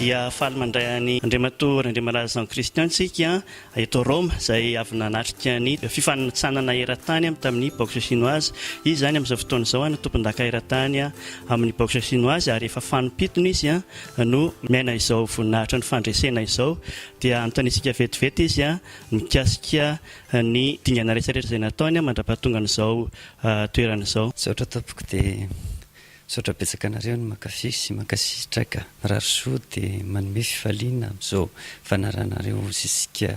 Dia faly mandray an'i Andriamatoa Randriamalaza Jean Christian isika eto Roma izay avy nanatrika ny fifanintsanana eran-tany tamin'ny boxe chinoise. Izy izany amin'izao fotoana izao no tompondaka eran-tany amin'ny boxe chinoise ary efa fanimpitony izy no miaina izao voninahitra ny fandresena izao. Dia anontaniantsika vetivety izy mikasika ny dingana rehetra rehetra izay nataony mandra-pahatongan'izao toerana izao. Misaotra tompoko dia misaotra betsaka anareo ny mankafy sy mankasitraka. Mirary soa dia manome fifaliana amin'izao fanaranareo jusqu'à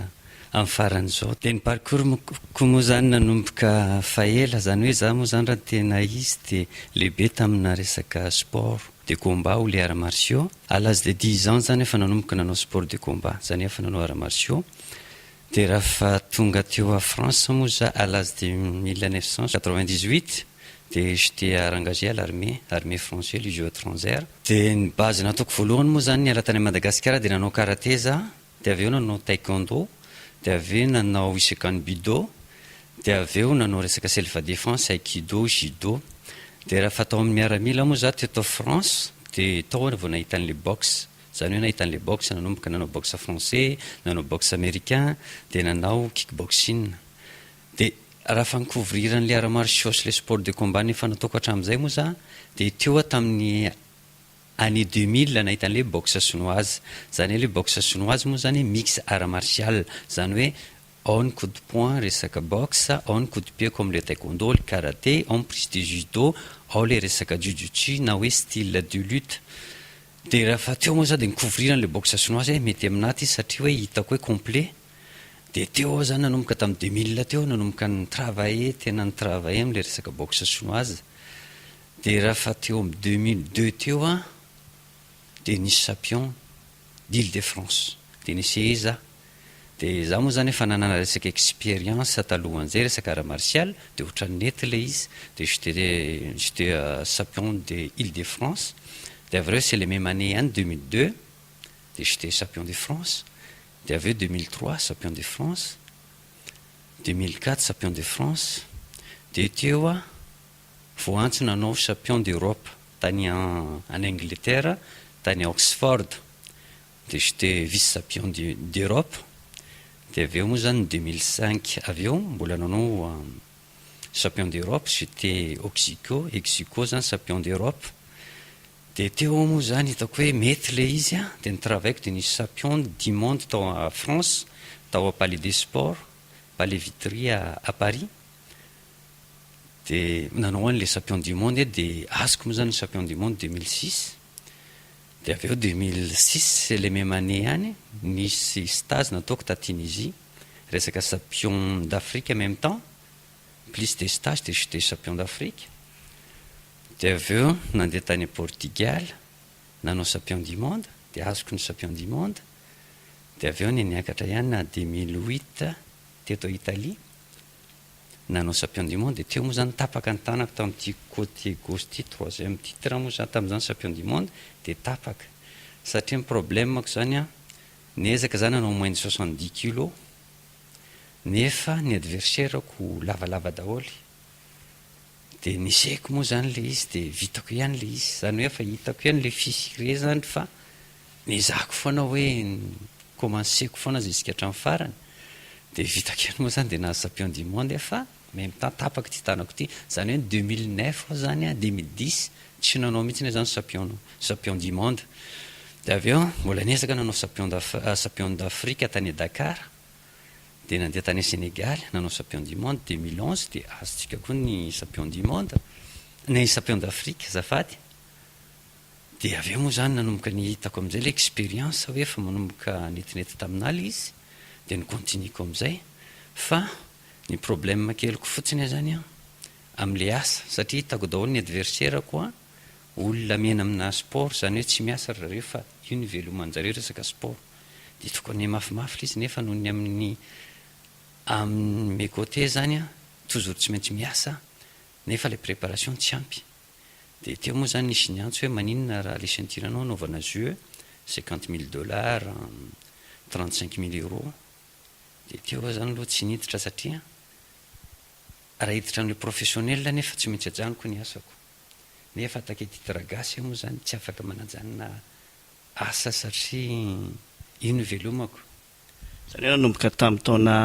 amin'ny farany izao. Dia ny parcours-ko moa izany nanomboka faela, izany hoe izaho moa izany raha ny tena izy dia lehibe tamina resaka sport de combat ou les arts martiaux. À l'âge de dix ans izany efa nanomboka nanao sport de combat, izany hoe efa nanao arts martiaux. Dia rafa tonga teo à France moa za à l'âge de 1998 dia j'étais engagé à l'armée, armée français, légion étrangère. Dia ny base nataoko voalohany moa zany niala tany Madagasikara dia nanao karaté za, dia avy eo nanao taekwondo, dia avy eo nanao isekan budo, dia avy eo nanao resaka self défense, aikido, judo. Dia raha tao amin'ny miaramila moa za teto France dia tao aho vao nahita an'le boxe. Zany hoe nahita an'le boxe, nanomboka nanao boxe français, nanao boxe américain, dia nanao kickboxing. Dia raha fa ni-couvrir an'le arts martiaux sy le sport de combat nefa nataoko hatramin'izay moa za, dia teo aho tamin'ny année 2000 nahita an'le boxe chinoise. Zany hoe le boxe chinoise moa zany mix art martial, zany hoe ao ny coup de poing resaka boxe, ao ny coup de pied comme le taekwondo, le karaté, ao ny prise de judo, ao le resaka jujutsu na hoe style de lutte. Dia rehefa teo moa za dia ni-couvrir an'le boxe chinoise hoe mety aminahy ty satria hoe hitako hoe complet. Dia teo aho zany nanomboka tamin'ny 2000 teo nanomboka ni-travailler, tena ni-travailler amin'le resaka boxe chinoise. Dia rehefa teo amin'ny 2002 teo aho dia nisy champion d'Île-de-France. Dia ni-essayer za. Dia za moa zany efa nanana resaka expérience talohan'izay resaka art martial dia ohatran'ny nety le izy. Dia j'étais champion de Île-de-France. Dia avy eo c'est le même année ihany 2002 dia j'étais champion de France. Dia avy eo 2003 champion de France, 2004 champion de France. Dia teo aho voantso nanao champion d'Europe tany en Angleterre, tany Oxford. Dia j'étais vice champion d'Europe. Dia avy eo moa zany 2005 avy eo mbola nanao champion d'Europe, j'étais ex-aequo, ex-aequo zany champion d'Europe. Dia teo moa zany hitako hoe mety le izy a, dia ni-travaille-ko dia nisy champion du monde tao à France, tao à Palais des Sports, Palais Vitry à Paris. Dia nanao an'le champion du monde dia azoko moa zany champion du monde 2006. Dia avy eo 2006 c'est le même année ihany nisy stage nataoko ta Tunisie, resaka champion d'Afrique en même temps, plus des stages dia j'étais champion d'Afrique. Dia avy eo nandeha tany Portugal, nanao champion du monde, dia azoko ny champion du monde. Dia avy eo ny niakatra ihany na 2008 teto Italie, nanao champion du monde. Dia teo moa zany tapaka ny tanako tamin'ity côté gauche ty, troisième titre moa zany tamin'izany champion du monde dia tapaka. Satria ny problème-ko zany a, niezaka zany nanao moins de 70 kilos, nefa ny adversaire-ko lavalava daholo. Dia niseko moa zany le izy dia vitako ihany le izy. Zany hoe efa hitako ihany le fissure zany fa niezahako foana hoe commenceko foana jusqu'à hatramin'ny farany. Dia vitako ihany moa zany dia nahazo champion du monde fa même temps tapaka ty tanako ty. Zany hoe 2009 aho zany a, 2010 tsy nanao mihitsy zany champion du monde. Dia avy eo mbola niezaka nanao champion d'Afrique tany Dakar. Dia nandeha tany Sénégal nanao champion du monde 2011 dia azontsika koa ny champion du monde, ny champion d'Afrique azafady. Dia avy eo moa zany nanomboka ny hitako amin'izay le expérience hoe efa manomboka netinety tamin'aly izy dia ni-continue-ko amin'izay. Fa ny problème keliko fotsiny zany a amin'le asa satria hitako daholo ny adversaire-ko a olona miaina amina sport, zany hoe tsy miasa ry zareo fa io ny veloman-jareo resaka sport. Dia tokony mafimafy le izy nefa noho ny amin'ny mes côtés zany a toujours tsy maintsy miasa nefa le préparation tsy ampy. Dia teo moa zany nisy niantso hoe maninona raha le ceinture anao anaovana jeu 50 000 dollars, 35 000 euros. Dia teo aho zany aloha tsy niditra satria raha hiditra amin'le professionnel nefa tsy maintsy ajanoko ny asako. Nefa attaquer titre gasy aho moa zany tsy afaka manajanona. asa satria io no ivelomako. Izany hoe nanomboka tamin'ny taona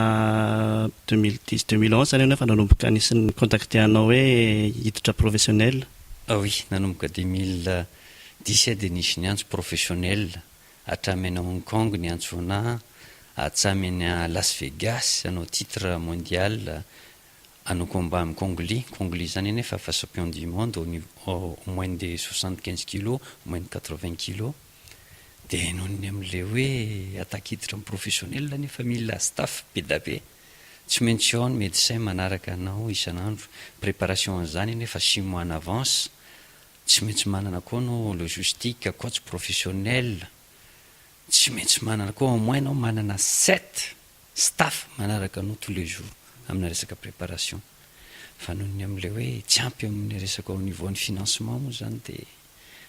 2010, 2011 izany ianao efa nanomboka nisy ni-contacter anao hoe hiditra professionnel? Ah oui, nanomboka 2010 aho dia nisy niantso professionnel, hatramy any Hong Kong niantso anah, hatramy any Las Vegas hanao titre mondial, hanao combat amin'i Kong Li, Kong Li izany anefa efa champion du monde au niveau au moins de 75 kilos, moins de 80 kilos. Dia noho ny amin'ilay hoe attaque hiditra amin'ny professionnel nefa mila staff be da be, tsy maintsy ao ny médecin manaraka anao isan'andro, préparation an'izany anefa 6 mois en avance, tsy maintsy manana koa anao logistique, coach professionnel, tsy maintsy manana koa au moins anao manana 7 staff manaraka anao tous les jours amina resaka préparation. Fa noho ny amin'ilay hoe tsy ampy amin'ny resaka au niveau ny financement moa zany dia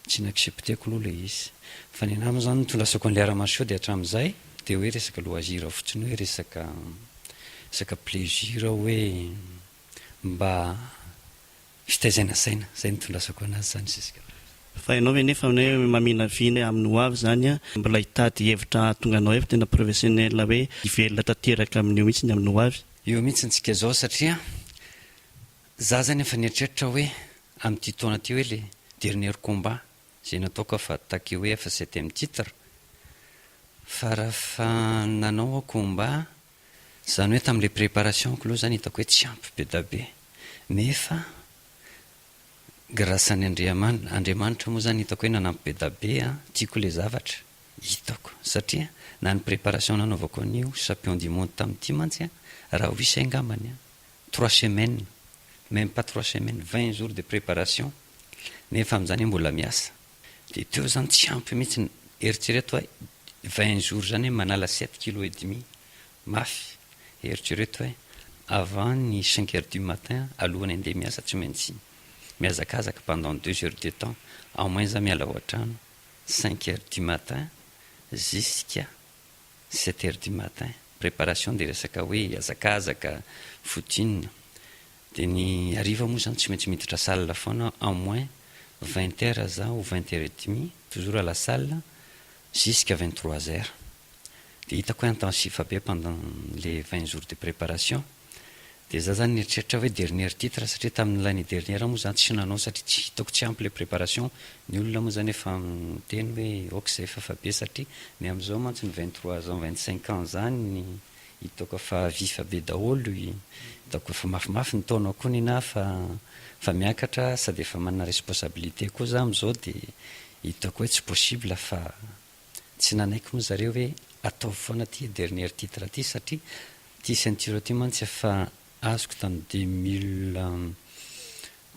tsy ni-accepteko aloha ilay izy. Fa ny anahy moa zany nitondrasako an'ilay arts martiaux dia hatramin'izay dia hoe resaka loisir fotsiny, hoe resaka plaisir, hoe mba fitaizana saina, zay nitondrasako anazy zany jusqu'à présent. Fa ianao ve nefa hoe maminavina amin'ny ho avy zany a, mbola hitady hevitra hahatonga anao efa tena professionnel, hoe hivelona tanteraka amin'io mihitsy ny amin'ny ho avy? Io mihitsy ntsika zao, satria za zany efa nieritreritra hoe amin'ity taona ty hoe le dernier combat zay nataoko fa attaqué hoe efa septième titre. Fa raha nanao aho combat zany hoe tamin'le préparation ko aloha zany hitako hoe tsy ampy be da be, nefa grâce any Andriamanitra moa zany hitako hoe nanampy be da be a, tiako le zavatra hitako, satria na ny préparation nanaovako an'io champion du monde tamin'ity mantsy a, raha ho isy angambany a 3 semaines, même pas 3 semaines, 20 jours de préparation, nefa amin'izany hoe mbola miasa de teo zany tsy ampy mihitsy. Eritrereto hoe 20 jours zany hoe manala 7 kilo et demi mafy. Eritrereto hoe avant ny 5 heures du matin, alohany andeha miasa, tsy maintsy miazakazaka pendant 2 heures de temps au moins. Za miala ao an-trano 5 heures du matin jusqu'à 7 heures du matin, préparation de resaka hoe azakazaka footing. De ny ariva moa zany tsy maintsy miditra salle foana, au moins 20 heures za ou 20h30, toujours à la salle jusqu'à 23 heures. De hitako hoe intensif be pendant les 20 jours de préparation. De za zany nieritreritra hoe dernier titre, satria tamin'ny l'année dernière moa zany tsy nanao satria tsy hitako, tsy ampy le préparation. Ny olona moa zany efa miteny hoe ok, zay efa fa be, satria ny am'izao mantsy ny 23 ans, 25 ans zany hitako fa vifa be daholo, hitako efa mafimafy ny taona koa ny na fa miakatra sady efa manana responsabilité koa za am'izao. De hitako hoe tsy possible, fa tsy nanaiky moa zareo hoe ataovy foana ty dernier titre ty, satria ty ceinture ty mantsy efa azoko tamy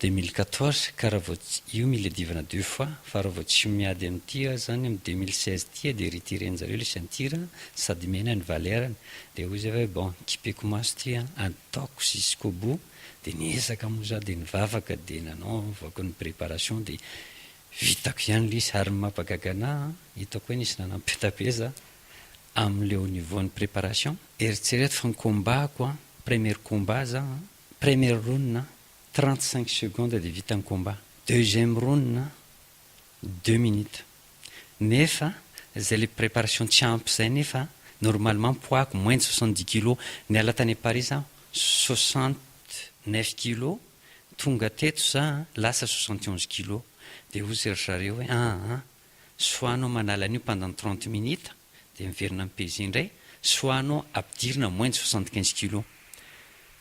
2014, ka raha vao io mila divana deux fois, fa raha vao tsy miady am'ty a zany amy 2016 ty de retiren'jareo le ceinture sady mena ny valerany. De hoy zay hoe bon, kipeko maso ty a, ataoko jusqu'au bout. De niezaka moa za, de nivavaka, de nanao voako ny préparation, de vitako ihany le izy. Ary mampagaga ana, hitako hoe nisy nanampy za am'le au niveau ny préparation. Eritrereto fa ny combat-ko a, premier combat za, premier round 35 secondes de vita ny combat, deuxième round 2 minutes. Nefa zay le préparation tsy ampy zay, nefa normalement poids-ko moins de 70 kilos. Niala tany Paris za 69 kilos, tonga teto za lasa 71 kilos. De ozy ry zareo hoe aa, soit anao manala an'io pendant 30 minutes de miverina mipeze indray, soit anao ampidirina moins de 75 kilos.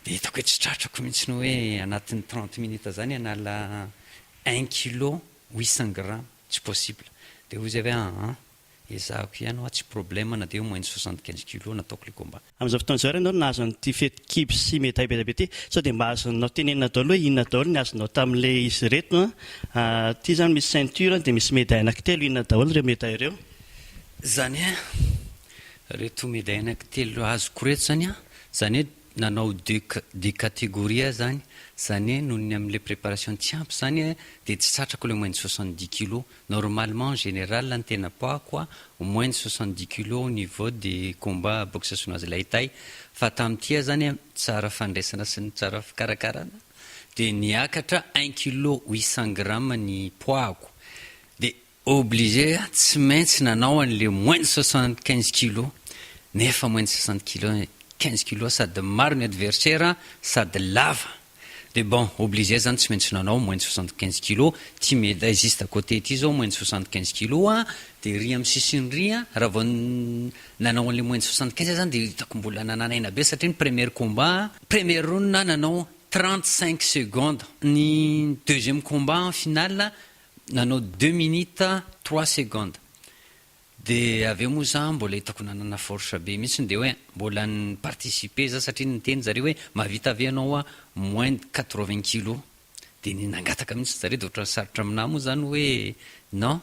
De hitako hoe tsy tratrako mihitsy ny hoe anatin'ny 30 minutes zany anala 1 kilo 800 gramme, tsy possible. De hoy zay hoe aa, ezahako ihany hoa, tsy problème na de hoe moins de 75 kilo nataoko le combat. Amin'izao fotoana izao ianao nahazo an'ity fehikibo sy médaille be dia be ty, sao dia mba azonao tenenina daholo hoe inona daholo ny azonao tamin'le izy reto a? Ty zany misy ceinture, dia misy médaille anankitelo. Inona daholo ireo médaille ireo? Zany a, reto médaille anankitelo azoko reto zany a, zany hoe nanao deux catégorie zany. Zany hoe noho ny amin'le préparation tsy ampy zany a, de tsy tratrako le moins de 70 kilos. Normalement, en général, ny tena poids-ko a moins de 70 kilos au niveau des combats boxe chinoise lay tay. Fa tamin'ity zany a, tsara fandraisana sy ny tsara fikarakarana, de niakatra 1 kilo 800 gramme ny poids-ko. De Obligé tsy maintsy nanao an'le moins de 75 kilos, nefa moins de 60 kilo, 15 kilos, sady maro ny adversaire sady lava. De bon, obligé zany, tsy maintsy nanao moins de 75 kilos. Ty médaille juste à côté ty zao, moins de 75 kilos a, de ry amy sisiny ry a. Raha vao nanao an'le moins de 75 zany, de hitako mbola nananaina be, satria ny premier combat, premier round nanao 35 secondes, ny deuxième combat en finale nanao 2 minutes 3 secondes. De avy eo moa za mbola hitako nanana force be mihitsy, de hoe mbola ny participer za, satria nyteny zareo hoe mahavita ave anao a moins de 80 kilos. De ny nangataka mihitsy zareo, de ohatra sarotra aminahy moa zany hoe non,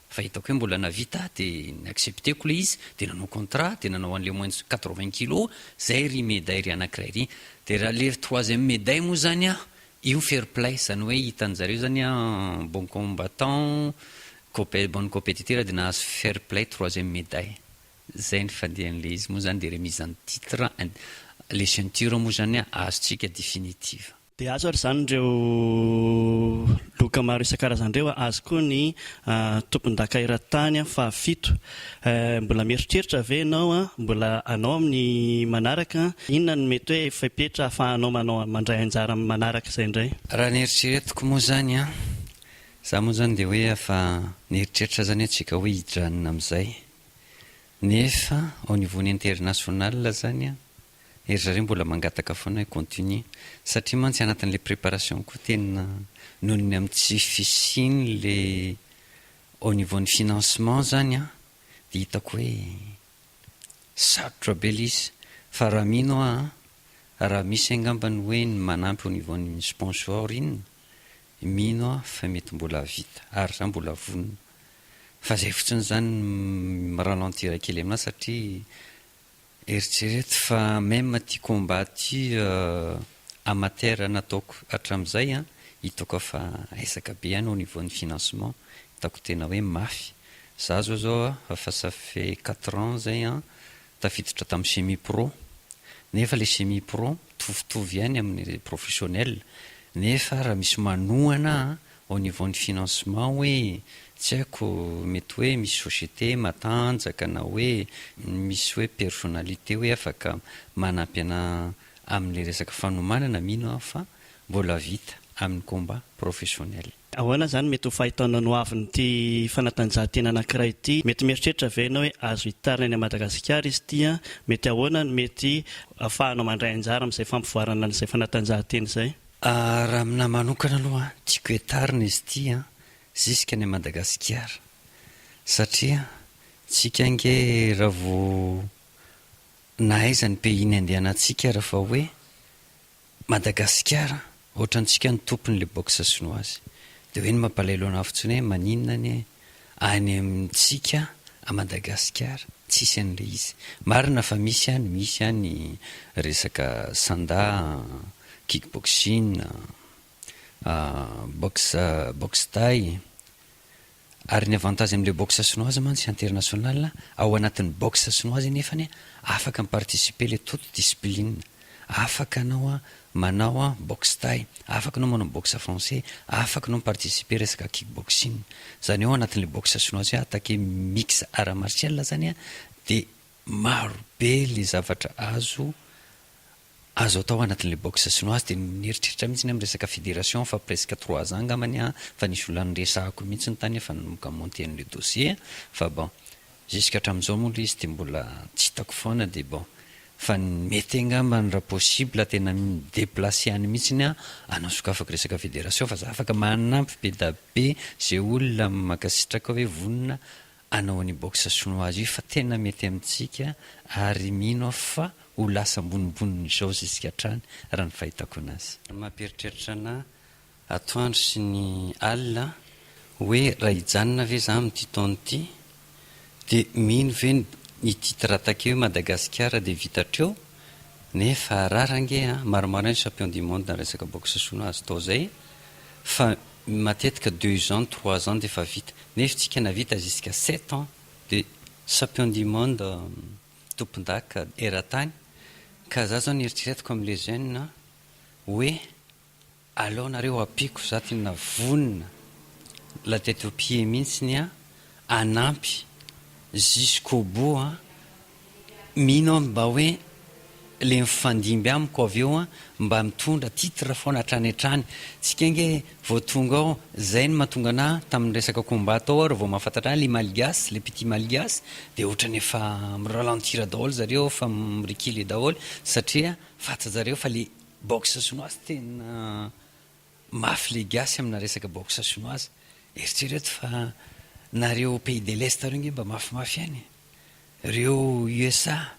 fa hitako hoe mbola navita, de ny accepteko le izy, de nanao contrat, de nanao an'le moins de 80 kilos zay. Ry médaille ry anankiray ry, de raha le troisième médaille moa zany a, io fair play zany, hoe hitan'zareo zany a bon combattant, bon compétiteur, de nahazo fair play troisième médaille. Zay ny fandehan'le izy moa zany. De remise en titre, le ceinture moa zany a azotsika définitive. De azo ary zany reo loka maro isan-karazan'ireo, azo koa ny tompon-daka eran-tany fahafito. Mbola mieritreritra ve ianao a mbola anao amin'ny manaraka? Inona no mety hoe fepetra ahafahanao manao mandray anjara amin'ny manaraka izay indray? Raha nieritreretiko moa zany a, za moa zany de hoe efa nieritreritra zany atsika hoe hidranona am'izay, nefa au niveau ny international zany a, ery zareo mbola mangataka foana hoe continue, satria mantsy anatin'le préparation koa tena noho ny amy tsy fisiny le au niveau ny financement zany a, de hitako hoe sarotra be le izy. Fa raha mino a, raha misy angambany hoe ny manampy au niveau ny sponsor inona, mino a fa mety mbola vita, ary za mbola vonona. Fa zay fotsiny zany miralentir kely aminahy, satria eritrereto fa même ty combat ty amateur nataoko hatram'izay a, hitako fa ezaka be ihany au niveau ny financement, hitako tena hoe mafy. Za zao zao a, fa ça fait 4 ans zay a tafiditra tamin'ny semi pro, nefa le semi pro mitovitovy ihany amin'ny professionnel. Nefa raha misy manohana au niveau ny financement, hoe tsy haiko, mety hoe misy société matanjaka na hoe misy hoe personnalité hoe afaka manampy ana amin'le resaka fanomanana, mino aho fa mbola vita amin'ny combat professionnel. Ahoana zany mety ho fahitana no avin'ity fanatanjahantena anankiray ity? Mety mieritreritra ve ianao hoe azo hitarina any Madagasikara izy ity a? Mety ahoana no mety ahafahanao mandray anjara amin'izay fampivoarana an'izay fanatanjahantena izay? Raha amina manokana aloha, tiako hitarina izy ity a jusque any Madagasikara, satria tsika nge raha vo na aiza ny pays ny andehanantsika, raha fa hoe Madagasikara ohatrantsika ny tompony le boxe chinoise, de hoe ny mampalahelo ana fotsiny hoe maninona ny any amintsika a Madagasikara tsisy an'le izy. Marina fa misy any, misy any resaka sanda, kickboxing, boxe, boxe thaï. Ary ny avantage am'le boxe chinoise mantsy international, ao anatin'ny boxe chinoise nefany afaka miparticiper le toute discipline. Afaka anao a manao a boxe thaï, afaka anao manao boxe français, afaka anao miparticiper resaka kickboxing zany ao anatin'le boxe chinoise. Hoe attaquer mix art martial zany a, de maro be le zavatra azo atao anatin'le boxe chinoise. De mieritreritra mihitsy ny amy resaka fédération, fa presque 3 ans angambany a fa nisy olona nyresahako mihitsy ny tany efa nanomboka monter an'le dossier. Fa bon, jusque hatramin'izao moa le izy de mbola tsy hitako foana. De bon, fa mety angambany raha possible tena midéplacer any mihitsiny a anao sokafako resaka fédération, fa za afaka manampy be da be zay olona mankasitraka hoe vonona anao any boxe chinoise io, fa tena mety amintsika, ary mino aho fa ho lasa ambonimboniny zao jusque hatrany raha ny fahitako anazy. Mampieritreritra ana atoandro sy ny alina hoe raha hijanona ve za amin'ity taona ity, de mino ve ny titre attaqué hoe Madagasikara de vita hatreo? Nefa rarange a maromaro ny champion du monde na resaka boxe chinoise tao zay, fa matetika 2 ans, 3 ans de efa vita, nefa tsika navita jusqu'à 7 ans de champion du monde, tompon-daka eran-tany. Ka za zao nieritreretiko am'le jeune hoe aleo nareo ampiko, za tena vonona la tête aux pieds mihitsiny a. hanampy jusqu'au bout an, mino aho mba hoe le mifandimby amiko avy eo an mba mitondra titre foana hatrany hatrany, tsika ange vao tonga ao, zay no mahatonga anah tamin'ny resaka combat tao aho raha vao mahafantatra ahy le malgache, le petit malgache de ohatrany efa mi-ralentir daholo zareo, efa mi-reculer daholo satria fantajareo fa le boxe chinoise tena mafy le gasy amina resaka boxe chinoise, eritrereto fa nareo pays de l'est reo nge mba mafimafy ihany e. Reo USA,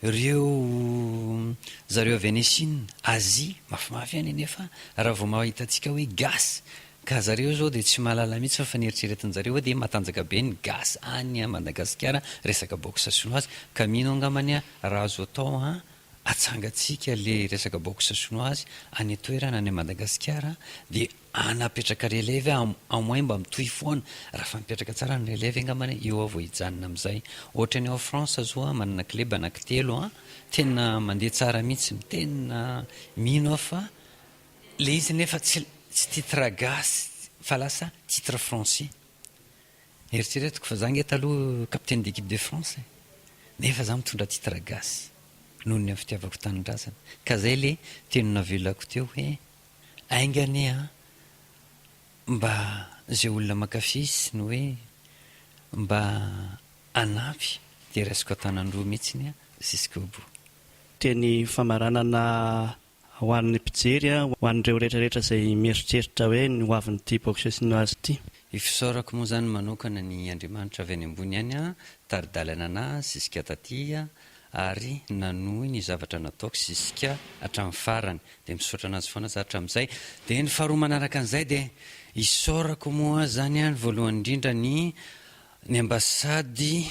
reo zareo avy any Chine, Asie, mafimafy ihany anefa raha vao mahita antsika hoe gasy, ka zareo zao dia tsy mahalala mihitsy fa ny eritreretin-jareo hoe dia matanjaka be ny gasy any Madagasikara resaka boxe chinoise, ka mino angambany raha azo atao an, atsangantsika le resaka boxe chinoise any an-toerana any Madagasikara dia Hanapetraka relève aho au moins mba mitohy foana, raha fa mipetraka tsara ny relève angambany eo aho vao hijanona amin'izay. Ohatra ny ao France zao aho manana club anaky-telo an, tena mandeha tsara mihitsy, tena mino aho fa le izy nefa tsy tsy titre gasy fa lasa titre français. Eritreretiko fa za nge taloha capitaine d'équipe de France e, nefa za mitondra titre gasy noho ny fitiavako tanindrazana. Ka zay le teny navelako teo hoe Ainga anie an! Mba ze olona mankafy sy ny hoe mba hanampy dia raisiko an-tanan-droa mihitsiny an jusqu'au bout. Teny famaranana ho an'ny mpijery, ho an'ireo rehetra rehetra izay mieritreritra hoe ny ho avin'ity boxe chinoise ity. Ifisaorako moa izany manokana ny Andriamanitra avy any ambony any an, tari-dalana anah jusqu'à taty ary nanohy ny zavatra nataoko jusqu'à hatramin'ny farany. Dia misaotra anazy foana za hatramin'izay. Dia ny faharoa manaraka an'izay dia isaorako moa zany an, voalohany indrindra ny ny ambassade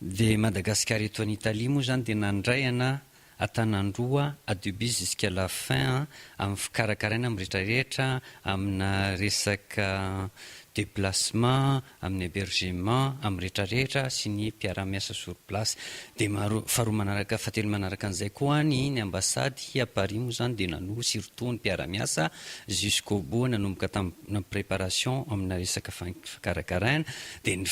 de Madagascar eto any Italie moa zany dia nandray ana Antanandroa à debut jusqu'à la fin amin'ny fikarakaraina amin'ny rehetra rehetra amina resaka déplacement amin'ny hébergement, amin'ny rehetra rehetra sy ny mpiara-miasa sur place. Dia maro, faharoa manaraka, fahatelo manaraka an'izay koa ny ny ambassade à Paris moa izany dia nanohy surtout ny mpiara-miasa jusqu'au bout nanomboka tamin'ny préparation amina resaka fikarakaraina. Dia ny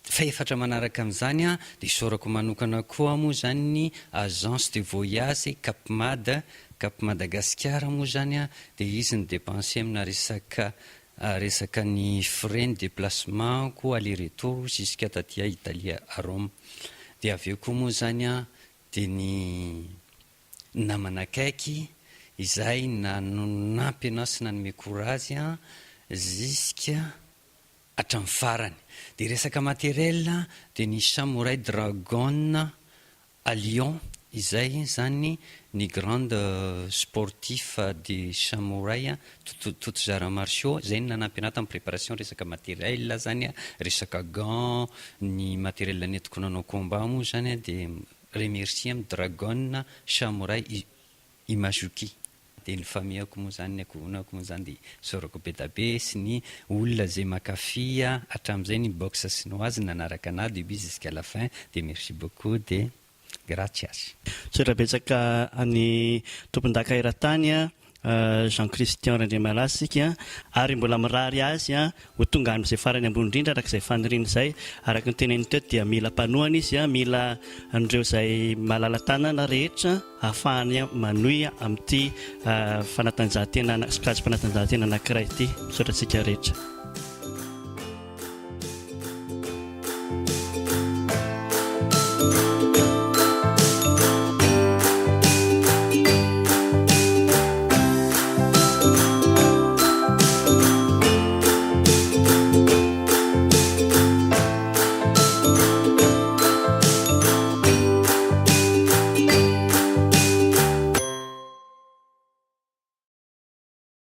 fahefatra manaraka an'izany dia isaorako manokana koa moa izany ny agence de voyage Cap Mad, Cap Madagascar moa izany dia izy ni-depenser amina resaka Resaka ny frais ny déplacement ko aller retour jusqu'à taty à Italie à Rome. Dia avy eo koa moa zany an dia ny namana akaiky izay nanampy anah sy nanome courage an jusqu'à hatramin'ny farany. Dia resaka matériel dia ny Samurai Dragon À Lyon izay izany ny grande sportif de samouraï toutes arts martiaux izay no nanampy anah tamin'ny préparation resaka matériel zany resaka gants ny matériel nentiko nanao combat moa zany dia remercier amin'ny dragon samouraï Imajuki dia ny famille-ko moa zany ny ankohonako moa zany dia isaorako be da be sy ny olona izay mankafy hatramin'izay ny boxe chinoise nanaraka anah début jusqu'à la fin dia merci beaucoup dia gracias. Misaotra betsaka an'i tompondaka eran-tany Jean Christian Randriamalaza isika ary mbola mirary azy ho tonga any amin'izay farany ambony indrindra araka izay faniriany izay. Araka ny teneniny teo dia mila mpanohana izy, mila an'ireo izay malala-tanana rehetra ahafahany manohy amin'ity fanatanjahantena, sokajim-panatanjahantena anankiray ity. Misaotra antsika rehetra.